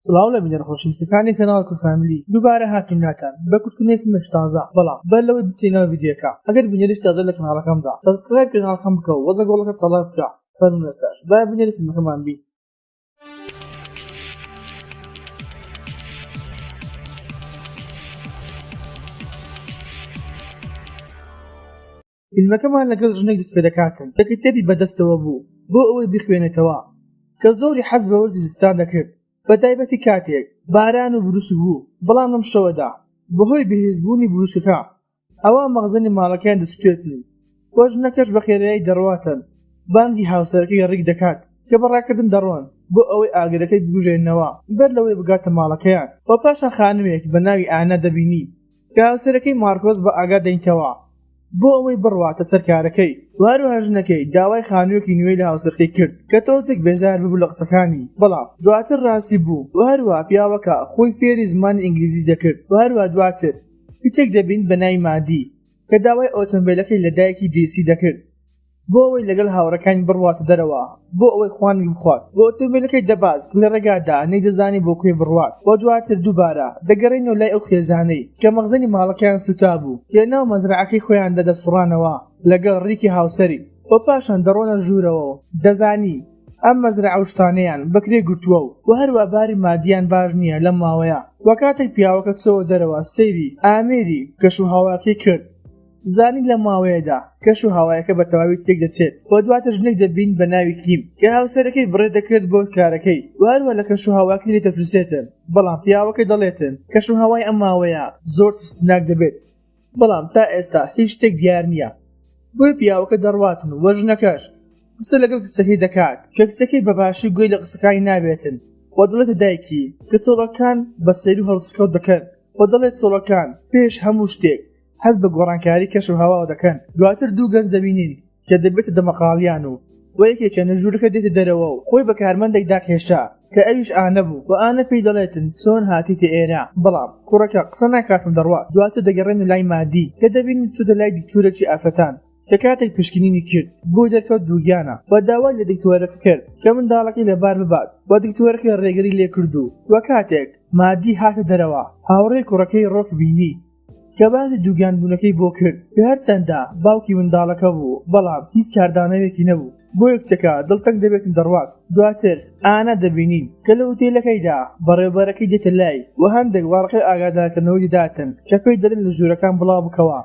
سڵاو لە بینەرە خۆشەویستەکانی کەناڵ کورد فامیلی دووبارە هاتین لاتان بە کورتکردنی فیلمێکی تازە بەڵام بەر لەوەی بچینە ناو ڤیدیۆکە ئەگەر بینەریش تازە لە کەناڵەکەمدا subscribe کەناڵەکەم بکە و زەنگۆڵەکە چالاک بکە فەرموون ئێستاش با بینەری فیلمەکەمان بین. فیلمەکەمان لەگەڵ ژنێک دەست پێدەکاتن کە کتێبی بەدەستەوە بوو بۆ ئەوەی بخوێنێتەوە کە زۆری حەز بە وەرزی زستان دەکرد بە تایبەتی کاتێک باران و بروسک بوو بەڵام لەم شەوەدا بەهۆی بەهێزبوونی بروسکەکە ئەوا مەخزەنی ماڵەکەیان دەسوتێتن و ژنەکەش بە خێرایی دەڕواتن بانگی هاوسەرەکەی ڕیک دەکات کە بە ڕاکردن دەڕۆن بۆ ئەوەی ئاگرەکەی بگوژێنەوە بەر لەوەی بگاتە ماڵەکەیان و پاشان خانمێک بە ناوی ئانا دەبینی کە هاوسەرەکەی مارکۆس بە ئاگا دەینتەوە بۆ ئەوەی بڕواتە سەر کارەکەی و هەروەها ژنەکەی داوای خانوویەکی نوێی لە هاوسەرەکەی کرد کە تۆزێک بێزار ببوو لە قسەکانی بەڵام دواتر ڕازی بوو و هەروەها پیاوەکە خۆی فێری زمانی ئینگلیزی دەکرد و هەروەها دواتر کچێک دەبین بە ناوی مادی کە داوای ئۆتۆمبیلەکەی لە دایکی جێسی دەکرد بۆ ئەوەی لەگەڵ هاوڕێکانی بڕواتە دەرەوە بۆ ئەوەی خوانێک بخوات و ئۆتۆمبیلەکەی دەبات لە ڕێگادا نەیدەزانی بۆ کوێ بڕوات و دواتر دووبارە دەگەڕێنەوە لای ئەو خێزانەی کە مەخزەنی ماڵەکەیان سووتابوو کە لەناو مەزرەعەکەی خۆیاندا دەسوڕانەوە لەگەڵ ڕیکی هاوسەری و پاشان دەڕۆنە ژوورەوە و دەزانی ئەم مەزرەعە و شتانەیان بەکرێ گرتووە و هەروا باری مادیان باش نییە لەم ماوەیە و کاتێک پیاوەکە چۆوە دەرەوە سەیری ئامێری کەش و هەواکەی کرد زانی لەم ماوەیەدا کەش و هەوایەکە بە تەواوی تێک دەچێت و دواتر ژنێک دەبین بە ناوی کیم کە هاوسەرەکەی بڕێ دەکرد بۆ کارەکەی و هەروە لە کەش و هەواکەی لێ دەپرسێتن بەڵام پیاوەکەی دەڵێتن کەش و هەوای ئەم ماوەیە زۆر ترسناک دەبێت بەڵام تا ئێستا هیچ شتێک دیار نییە بۆیە پیاوەکە دەڕواتن و ژنەکەش قسە لەگەڵ کچەکەی دەکات کە کچەکەی بە باشی گوێی لە قسەکانی نابێتن و دەڵێتە دایکی کە چۆڵەکان بە سەیر و هەڵسوکەوت دەکەن و دەڵێت چۆڵەکان پێش هەموو شتێک هەست بە گۆڕانکاری کەش و هەواوە دەکەن دواتر دوو گەنج دەبینین کە دەبێتە دەمەقاڵیان و و یەکێکیان لە ژوورەکە دێتە دەرەوە و خۆی بە کارمەندێکدا کێشا کە ئەویش ئانە بوو و ئانە پێی دەڵێتن چۆن هاتیتە ئێرە بەڵام کوڕەکە قسە ناکات و دەڕوات دواتر دەگەڕێن لای مادی کە دەبینین چووتە لای دکتۆرێکی ئافرەتان کە کاتێک پشکنینی کرد بۆی دەرکەوت دووگیانە و داوای لە دکتۆرەکە کرد کە منداڵەکەی لەبار ببات و دکتۆرەکە ڕێگری لێکرد و و کاتێک مادی هاتە دەرەوە هاوڕێی کوڕەکەی ڕۆک بینی کە باسی دووگیان بوونەکەی بۆ کرد کە هەرچەندە باوکی منداڵەکە بوو بەڵام هیچ کاردانەوێکی نەبوو بۆیە کچەکە دڵتەنگ دەبێت و دەڕوات دواتر ئانا دەبینین کە لە ئوتێلەکەیدا بەڕێوبەرەکەی دێتە لای و هەندێک وەڕقەی ئاگادارکردنەوەی دەداتن کە پێی دەڵێن لە ژوورەکان بڵاو بکەوە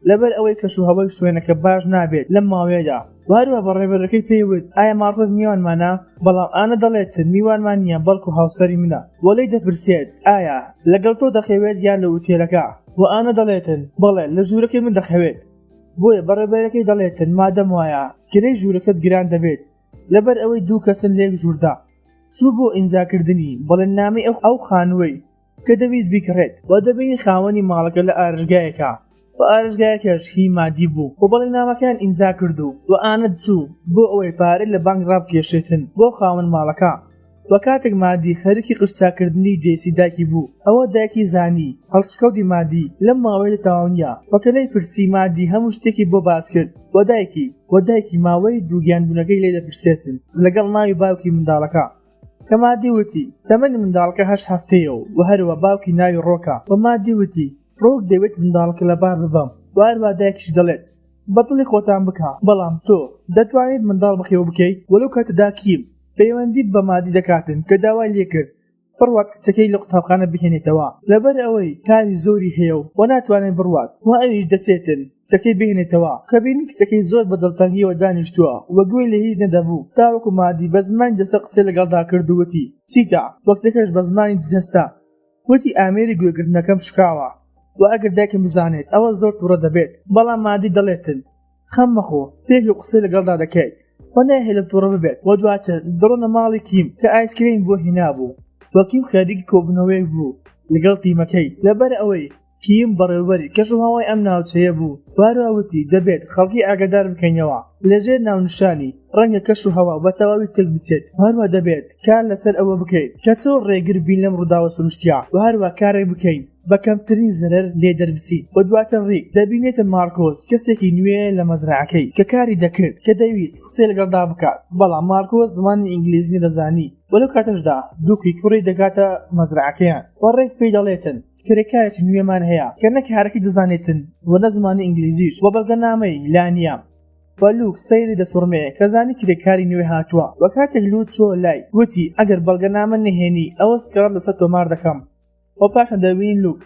لەبەر ئەوەی کەشوهەوای شوێنەکە باش نابێت لەم ماوەیەدا و هەروە بەڕێوەبەرەکەی پێی وت ئایا مارکۆس میوانمانە بەڵام ئانە دەڵێت میوانمان نییە بەڵکو هاوسەری منە و لێی دەپرسێت ئایا لەگەڵ تۆ دەخەوێت یان لە ئوتێلەکە و ئانە دەڵێتن بەڵێ لە ژوورەکەی من دەخەوێت بۆیە بەڕێوەبەرەکەی دەڵێتن مادەم وایە کرێی ژوورەکەت گران دەبێت لەبەر ئەوەی دوو کەسن لە یەک ژووردا چوو بۆ ئیمزاکردنی بەڵێننامەی ئەو خانووەی کە دەویست بیکڕێت و دەبینی خاوەنی ماڵەکە لە ئارشگایەکە و ئارشگایەکەش هی مادی بوو و بەڵێننامەکەیان ئیمزا کرد و و ئانت چوو بۆ ئەوەی پارە لە بانک ڕابکێشێتن بۆ خاوەن ماڵەکە و کاتێک مادی خەریکی قژچاکردنی جێسی دایکی بوو ئەوە دایکی زانی هەڵسوکەوتی مادی لەم ماوەیەدا تەواو نییە و کە لێی پرسی مادی هەموو شتێکی بۆ باس کرد و دایکی و دایکی ماوەی دووگیانبوونەکەی لێ دەپرسێتن لەگەڵ ناوی باوکی منداڵەکە کە مادی وتی تەمەنی منداڵەکە هەشت هەفتەیە و هەروە باوکی ناوی ڕۆکە و مادی وتی ڕۆک دەوێت منداڵەکە لەبار ببەم و هەروە دایکیش دەڵێت بە دڵی خۆتان بکە بەڵام تۆ دەتوانیت منداڵ بەخێو بکەیت و لەو کاتەدا کیم پەیوەندی بە مادی دەکاتن کە داوای لێکرد بڕوات کچەکەی لە قوتابخانە بهێنێتەوە لەبەر ئەوەی کاری زۆری هەیە و ناتوانێت بڕوات و ئەویش دەچێتن کچەکەی بهێنێتەوە کە بینی کچەکەی زۆر بە دڵتەنگیەوە دانیشتووە و گوێی لە هیچ نەدەبوو تاوەکو مادی بە زمانی جەستە قسەی لەگەڵدا کرد و وتی چیتە و کچەکەش بە زمانی جەستە وتی ئامێری گوێگرتنەکەم شکاوە و ئەگەر دایکم بزانێت ئەوە زۆر توڕە دەبێت بەڵام مادی دەڵێتن خەم مەخۆ پێکی قسەی لەگەڵدا دەکەیت و ناهێلم توڕە ببێت و دواتر دەڕۆنە ماڵی کیم کە ئایسکریم بۆ هێنابوو و کیم خەریکی کۆبوونەوەیەک بوو لەگەڵ تیمەکەی لەبەر ئەوەی کیم بەڕێوبەری کەشوهەوای ئەم ناوچەیە بوو واروا وتی دەبێت خەڵکی ئاگادار بکەینەوە لەژێر ناونیشانی ڕەنگە کەش و هەوا بە تەواوی تێک بچێت هەروە دەبێت کار لەسەر ئەوە بکەین کە چۆن ڕێگر بین لەم ڕووداوە سروشتیە و هەروە کارێک بکەین. بە کەمترین زەرەر لێ دەربچین. و دواتر ڕیک دەبینێتە مارکۆس کەسێکی نوێ لە مەزرەعەکەی کە کاری دەکرد کە دەیویست قسەی لەگەڵدا بکات، بەڵام مارکۆس زمانی ئینگلیزی نەدەزانی و لەو کاتەشدا دوکی کوڕی دەگاتە مەزرەعەکەیان و ڕێک پێی دەڵێتن کرێکارێکی نوێمان هەیە کە نە کارەکەی دەزانێتن و نە زمانی ئینگلیزیش و بەڵگەنامەی لا نییە. و لوک سەیری دەسوڕمێ کە زانی کرێکاری نوێ هاتووە و کاتێک لوک چۆ لای وتی ئەگەر بەڵگەنامە نەهێنی ئەوە سکاڵات لەسەر تۆمار دەکەم و پاشان دەبینین لوک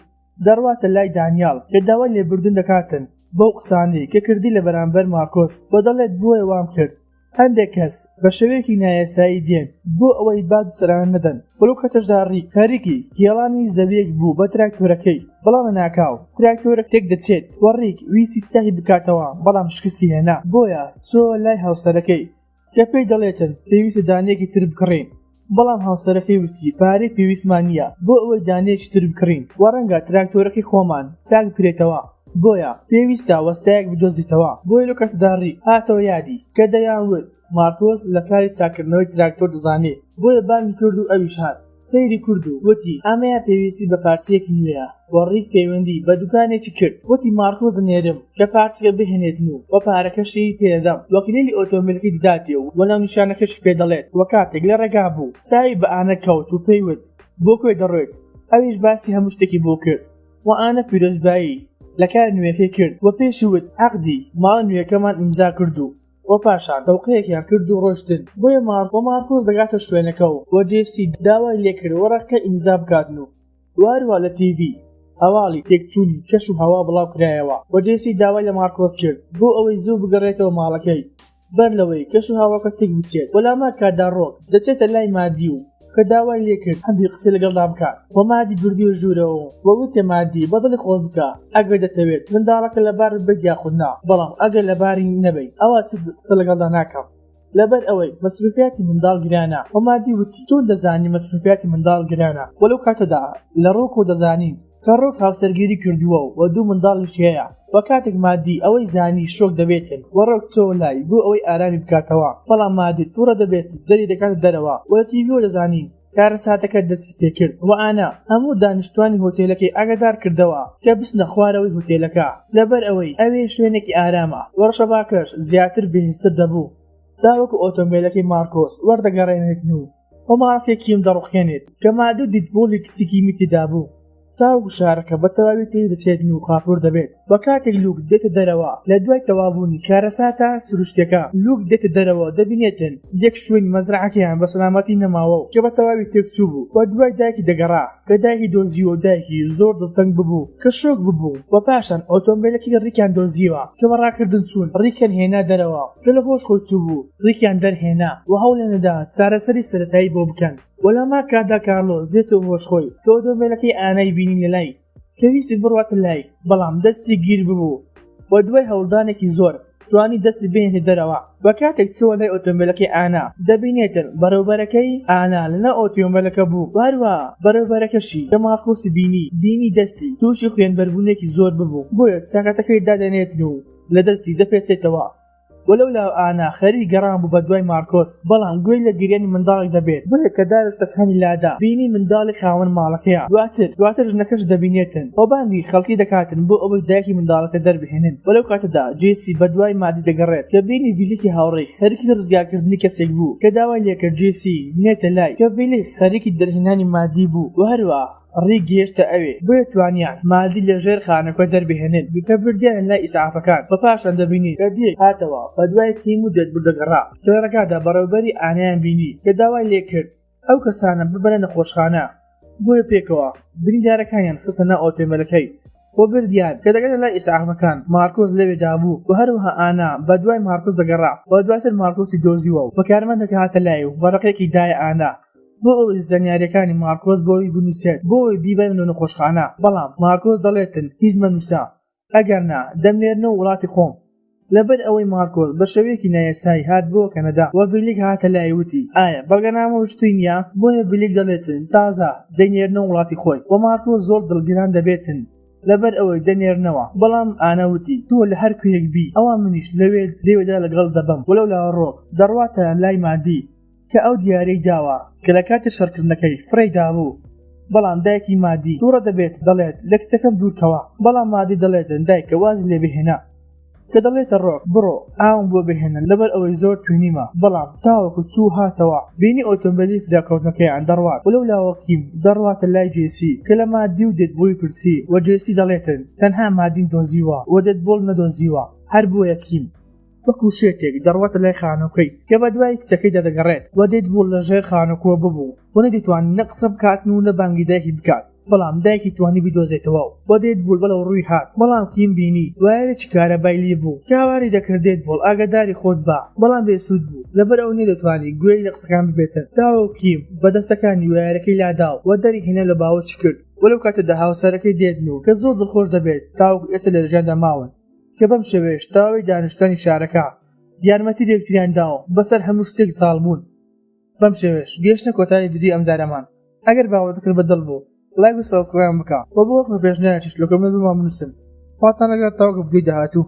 دەڕواتە لای دانیاڵ کە داوای لێبوردن دەکاتن بەو قسانەی کە کردی لە بەرامبەر مارکۆس و دەڵێت بۆیە وام کرد هەندێک کەس بە شێوەیەکی نایاسایی دێن بۆ ئەوەی باج و سەرانە نەدەن و لەو کاتەشدا ڕیک خەریکی کێڵانی زەویەک بوو بە تراکتۆرەکەی بەڵام لەناکاو تراکتۆرەک تێک دەچێت و ڕیک ویستی چاکی بکاتەوە بەڵام شکستی هێنا بۆیە چۆ لای هاوسەرەکەی کە پێی دەڵێتن پێویستە دانەیەکی تر بکڕین بەڵام هاوسەرەکەی وتی پارەی پێویستمان نییە بۆ ئەوەی دانەیەکی تر بکڕین و ڕەنگە تراکتۆرەکەی خۆمان چاک بکرێتەوە بۆیە پێویستە وەستایەک بدۆزیتەوە. بۆیە لەو کاتەدا ڕیک هاتەوە یادی کە دەیان وت مارکۆس لە کاری چاککردنەوەی تراکتۆر دەزانێ بۆیە بانگی کرد و ئەویش هات سەیری کرد و وتی ئەمەیان پێویستی بە پارچەیەکی نوێیە و ڕیک پەیوەندی بە دوکانێکی کرد وتی مارکۆس دەنێرم کە پارچەکە بهێنێتن و و پارەکەشی پێدەدەم و کلیلی ئۆتۆمبیلەکەی دەداتێ و ناونیشانەکەشی پێدەڵێت و کاتێک لە ڕێگا بوو چاوی بە ئانە کەوت و پێی وت بۆ کوێ دەڕۆیت ئەویش باسی هەموو شتێکی بۆ کرد و ئانە پیرۆزبایی لە کارە نوێیەکەی کرد و پێشی وت عەقدی ماڵە نوێیەکەمان ئیمزا کرد و و پاشان تەوقەیەکیان کرد و ڕۆشتن بۆیە مارک و مارکۆس دەگاتە شوێنەکە و و جێسی داوای لێکرد وەرەقەکە ئیمزا بکاتن و واروا لە تیڤی هەواڵی تێکچوونی کەش و هەوا بڵاو کرایەوە و جێسی داوای لە مارکۆس کرد بۆ ئەوەی زوو بگەڕێتەوە ماڵەکەی بەر لەوەی کەش و هەواکە تێک بچێت و لەهەمان کاتدا ڕۆک دەچێتە لای مادی و کە داوای لێکرد هەندێک قسەی لەگەڵدا بکات و مادی بردیە ژوورەوە و وتی مادی بە دڵی خۆت بکە ئەگەر دەتەوێت منداڵەکە لەبار ببەیت یاخود نا بەڵام ئەگەر لەباری نەبەیت ئەوا چیتر قسە لەگەڵدا ناکەم لەبەر ئەوەی مەسروفیاتی منداڵ گرانە و مادی وتی چۆن دەزانی مەسروفیاتی منداڵ گرانە و لەو کاتەدا لە ڕۆکۆ دەزانین کە ڕۆک هاوسەرگیری کردووە و دوو منداڵیشی هەیە و کاتێک مادی ئەوەی زانی شۆک دەبێتن و ڕۆک چۆوە لای بۆ ئەوەی ئارامی بکاتەوە بەڵام مادی توڕە دەبێت و دەری دەکاتە دەرەوە و لە تیڤیەوە دەزانین کارەساتەکە دەستی پێکرد و ئانا هەموو دانیشتوانی هۆتێلەکەی ئاگادار کردەوە کە بچنە خوارەوەی هۆتێلەکە لەبەر ئەوەی ئەوێ شوێنێکی ئارامە و ڕەشەباکەش زیاتر بەهێزتر دەبوو تاوەکو ئۆتۆمبێلەکەی مارکۆس وەردەگەڕێنێتن و و ماڵەکەی کیم دەڕوخێنێت کە مادی و دیدپوڵی کچی کیمی تێدابوو تاوەکو شارەکە بە تەواوی تێک دەچێتن و خاپوور دەبێت و کاتێک لوک دێتە دەرەوە لە دوای تەواوبوونی کارەساتە سروشتیەکە لوک دێتە دەرەوە دەبینێتن یەک شوێنی مەزرەعەکەیان بە سەلامەتی نەماوە و کە بە تەواوی تێکچووبوو و دوای دایکی دەگەڕا کە دایکی دۆزیوە و دایکی زۆر دڵتەنگ ببوو کە شۆک ببوو و پاشان ئۆتۆمبێلەکەی ڕیکیان دۆزیوە کە بە ڕاکردن چوون ڕیکیان هێنا دەرەوە کە لە هۆش خۆی چووبوو ڕیکیان دەرهێنا و هەوڵیان دەدا چارەسەری سەرەتایی بۆ بکەن و لەما کاتدا کارلۆس دێتەوە هۆش خۆی کە ئۆتۆمبێلەکەی ئانای بینی لە لای کە ویستی بڕواتە لای بەڵام دەستی گیر ببوو و دوای هەوڵدانێکی زۆر توانی دەستی بهێنێتە دەرەوە و کاتێک چووە لای ئۆتۆمبێلەکەی ئانا دەبینێتن بەڕێوبەرەکەی ئانا لەناو ئۆتۆمبێلەکە بوو و هەروەها بەڕێوبەرەکەشی کە مارکۆسی بینی بینی دەستی تووشی خوێنبەربوونێکی زۆر ببوو بۆیە چاکەتەکەی دادەنێتن و لە دەستی دەپێچێتەوە و لەولاوە ئانا خەریک گەڕان بوو بەدوای مارکۆس، بەڵام گوێی لە گریانی منداڵێک دەبێت، بۆیە کە دار و شتەکانی لادا، بینی منداڵی خاوەن ماڵەکەیە، دواتر دواتر ژنەکەش دەبینێتن و بانگی خەڵکی دەکاتن بۆ ئەوەی دایکی منداڵەکە دەربهێنن و لەو کاتەدا جێسی بەدوای مادی دەگەڕێت کە بینی ڤیلیکی هاوڕێی خەریکی ڕزگارکردنی کەسێک بوو کە داوای لێکرد جێسی نێتە لای کە ڤیلیک خەریکی دەرهێنانی مادی بوو و هەروەها ڕیک گەیشتە ئەوێ بۆیە توانیان مادی لە ژێر خانەکە دەربهێنن کە بردیانە لای ئیسعافەکان و پاشان دەبینین کە دیک هاتەوە بەدوای کیم و دێدبول دەگەڕا کە لە ڕێگادا بەڕێوبەری ئانایان بینی کە داوای لێکرد ئەو کەسانە ببەنە نەخۆشخانە بۆیە پێکەوە بریندارەکانیان خستە ناو ئۆتۆمبێلەکەی و بردیان کە دەگەنە لای ئیسعافەکان مارکۆس لەوێدا بوو و هەروەها ئانا بەدوای مارکۆس دەگەڕا و دواتر مارکۆسی دۆزیوە و بە کارمەندەکە هاتە لای و وەرەقێکی دایە ئانا بۆ ئەوەی زانیاریەکانی مارکۆس بۆی بنووسێت بۆ ئەوەی بیبەنە نەخۆشخانە بەڵام مارکۆس دەڵێتن هیچ مەنووسە ئەگەر نا دەمنێرنەوە وڵاتی خۆم لەبەر ئەوەی مارکۆس بە شێوەیەکی نایاسایی هات بۆ کەنەدا و ڤیلیک هاتە لای وتی ئایا بەڵگەنامە و شتی نییە بۆیە ڤیلیک دەڵێتن تازە دەینێرنەوە وڵاتی خۆی و مارکۆس زۆر دڵگران دەبێتن لەبەر ئەوەی دەنێرنەوە بەڵام ئانا وتی تۆ لە هەر کوێیەک بی ئەوا منیش لەوێ لەوێدا لەگەڵ دەبم و لەولاوە ڕۆک دەڕواتە لای مادی کە ئەو دیارەی داوە کە لە کاتی شەڕکردنەکەی فڕێی دابوو. بەڵام دایکی مادی توڕە دەبێت دەڵێت لە کچەکەم دوورکەوە بەڵام مادی دەڵێتن دایکە وازی لێ بهێنە کە دەڵێتە ڕۆک بڕۆ ئاوم بۆ بهێنە لەبەر ئەوەی زۆر توینیمە بەڵام تاوەکو چوو هاتەوە بینی ئۆتۆمبێلی فریاکەوتنەکەیان دەڕوات و لەولاوە کیم دەڕواتە لای جێسی کە لە مادی و دێدبوڵی پرسی و جێسی دەڵێتن تەنها مادیم دۆزیوە و دێدبوڵ نەدۆزیوە هەر بۆیە کیم وەکو شێتێک دەڕواتە لای خانووکەی کە بە دوای کچەکەیدا دەگەڕێت و دێدبوڵ لە ژێر خانووکەوە ببوو و نەدەیتوانی نە قسە بکاتن و نە بانگی دایکی بکات بەڵام دایکی توانی بیدۆزێتەوە و دێدبوڵ بەڵەو ڕووی هات بەڵام کیم بینی وایەرێکی کارەبای لێ بوو کە هاواری دەکرد دێدبوڵ ئاگاداری خۆت بە بەڵام بێسوود بوو لەبەر ئەو نەیدەتوانی گوێی لە قسەکان ببێتن تاوەکو کیم بە دەستەکانی وایەرەکەی لادا و دەری هێنا لە باوەشی کرد و لەو کاتەدا هاوسەرەکەی دێتن و کە زۆر دڵخۆش دەبێت تاوەکو ئێستا لە ژیاندا ماون کە بەم شێوەیەش تەواوی دانیشتوانی شارەکە یارمەتی یەکتریان دا و بەسەر هەموو شتێک زاڵ بوون. بەم شێوەیەش گەیشتە کۆتایی ڤیدیۆی ئەمجارەمان ئەگەر بابەتەکەت بە دڵ بوو لایک و subscribe بکە و بۆ وەک پێشنیارێکیش لە comment بۆمان بنووسن خواتان لەگەڵ تاوەکو ڤیدیۆی داهاتوو.